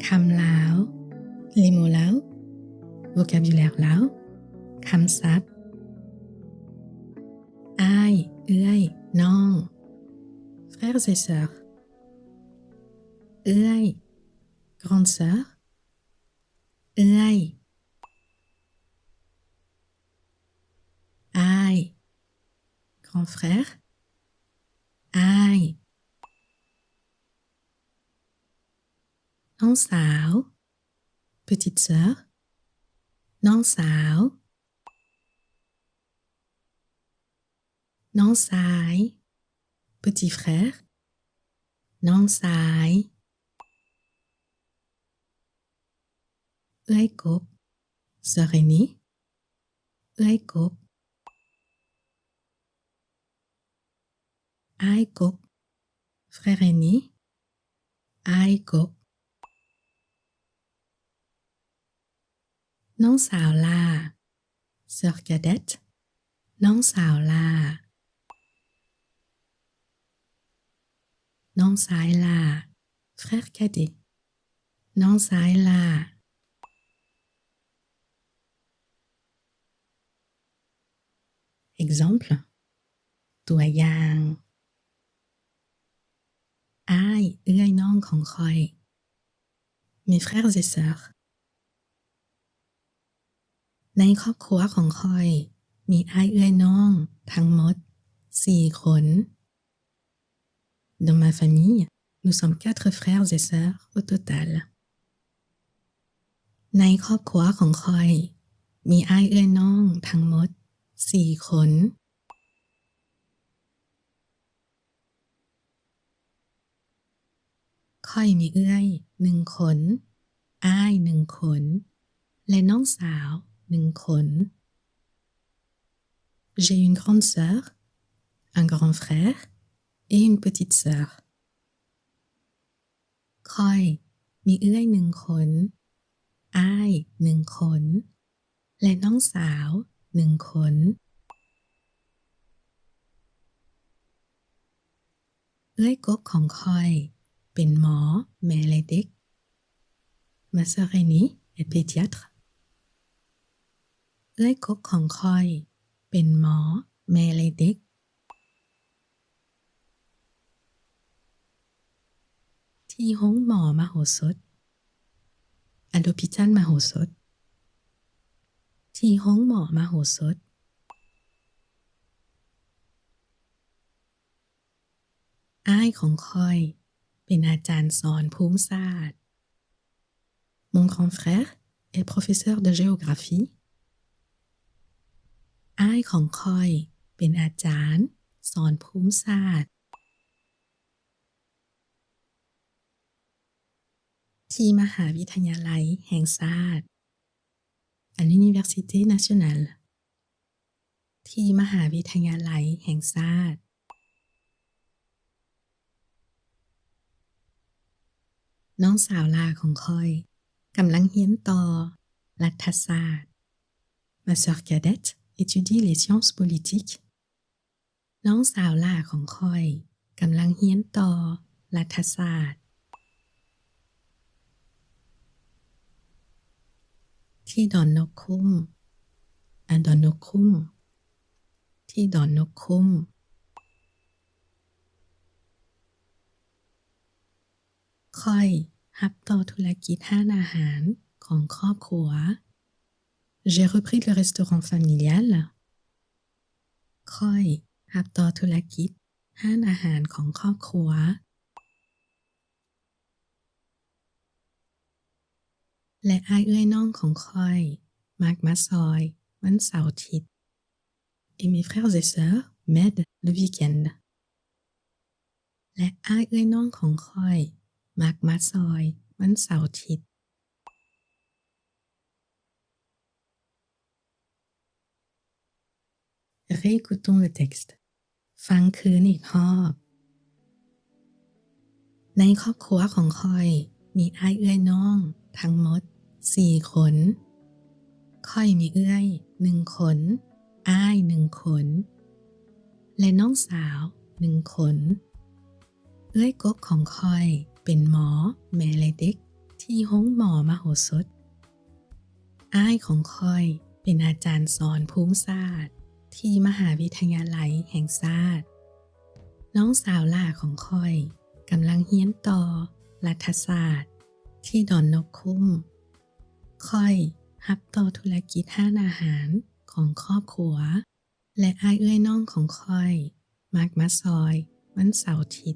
ຄຳລາວ Les mots lao, vocabulaire lao, ຄຳສັບ ອ້າຍ ເອື້ອຍ ນ້ອງ frères et sœurs, ເອື້ອຍ grande sœur, ເອື້ອຍ ອ້າຍ grand frère, ອ້າຍ ນ້ອງສາວ petite sœur, ນ້ອງສາວ ນ້ອງຊາຍ petit frère, ນ້ອງຊາຍ ເອື້ອຍກົກ sœur aînée, ເອື້ອຍກົກ ອ້າຍກົກ frère aîné, ອ້າຍກົກ ນ້ອງສາວຫຼ້າ sœur cadette, ນ້ອງສາວຫຼ້າ ນ້ອງຊາຍຫຼ້າ frère cadet, ນ້ອງຊາຍຫຼ້າ exemple, ຕົວຢ່າງ ອ້າຍເອື້ອຍນ້ອງຂອງຂ້ອຍ mes frères et sœurs. ໃນຄອບຄົວຂອງຂ້ອຍມີອ້າຍເອື້ອຍນ້ອງທັງໝົດສີ່ຄົນ. Dans ma famille, nous sommes quatre frères et sœurs au total. ໃນຄອບຄົວຂອງຂ້ອຍມີອ້າຍເອື້ອຍນ້ອງທັງໝົດສີ່ຄົນ. ຂ້ອຍມີເອື້ອຍໜຶ່ງຄົນ, ອ້າຍໜຶ່ງຄົນ ແລະ ນ້ອງສາວໜຶ່ງຄົນ. J'ai une grande sœur, un grand frère et une petite sœur. ຂ້ອຍມີເອື້ອຍໜຶ່ງຄົນ, ອ້າຍໜຶ່ງຄົນ ແລະ ນ້ອງສາວໜຶ່ງຄົນ. ເອື້ອຍກົກຂອງຂ້ອຍເປັນໝໍແມ່ ແລະ ເດັກ. Ma sœur aînée est pédiatre. ເອື້ອຍກົກຂອງຂ້ອຍເປັນໝໍແມ່ ແລະ ເດັກ. ທີ່ໂຮງໝໍມະໂຫສົດ. À l'hôpital Mahossot. ທີ່ໂຮງໝໍມະໂຫສົດ. ອ້າຍຂອງຂ້ອຍເປັນອາຈານສອນພູມສາດ. Mon grand frère est professeur de géographie. ອ້າຍຂອງຂ້ອຍເປັນອາຈານສອນພູມສາດ ທີ່ມະຫາວິທະຍາໄລແຫ່ງຊາດ. À l'université nationale. ທີ່ມະຫາວິທະຍາໄລແຫ່ງຊາດ. ນ້ອງສາວຫຼ້າຂອງຂ້ອຍກຳລັງຮຽນຕໍ່ລັດຖະສາດ. Ma sœur cadette étudie les sciences politiques. ນ້ອງສາວຫຼ້າຂອງຂ້ອຍກຳລັງຮຽນຕໍ່ລັດຖະສາດ. ທີ່ດອນນົກຂຸ້ມ. À Donokhoum. ທີ່ດອນນົກຂຸ້ມ. ຂ້ອຍຮັບຕໍ່ທຸລະກິດຮ້ານອາຫານຂອງຄອບຄົວ. J'ai repris le restaurant familial. ຂ້ອຍຮັບຕໍ່ທຸລະກິດຮ້ານອາຫານຂອງຄອບຄົວ ແລະ ອ້າຍເອື້ອຍນ້ອງຂອງຂ້ອຍມັກມາຊ່ອຍວັນເສົາທິດ. Et mes frères et sœurs m'aident le week-end. ແລະ ອ້າຍເອື້ອຍນ້ອງຂອງຂ້ອຍມັກມາຊ່ອຍວັນເສົາທິດ. Réécoutons le texte. ຟັງຄືນອີກຮອບ. ໃນຄອບຄົວຂອງຂ້ອຍມີອ້າຍເອື້ອຍນ້ອງທັງໝົດສີ່ຄົນ. ຂ້ອຍມີເອື້ອຍໜຶ່ງຄົນ, ອ້າຍໜຶ່ງຄົນ ແລະ ນ້ອງສາວໜຶ່ງຄົນ. ເອື້ອຍກົກຂອງຂ້ອຍເປັນໝໍແມ່ ແລະ ເດັກ. ທີ່ໂຮງໝໍມະໂຫສົດ. ອ້າຍຂອງຂ້ອຍເປັນອາຈານສອນພູມສາດທີ່ມະຫາວິທະຍາໄລແຫ່ງຊາດ. ນ້ອງສາວຫຼ້າຂອງຂ້ອຍກຳລັງຮຽນຕໍ່ລັດຖະສາດທີ່ດອນນົກຂຸ້ມ. ຂ້ອຍຮັບຕໍ່ທຸລະກິດຮ້ານອາຫານຂອງຄອບຄົວ ແລະ ອ້າຍເອື້ອຍນ້ອງຂອງຂ້ອຍມັກມາຊ່ອຍວັນເສົາທິດ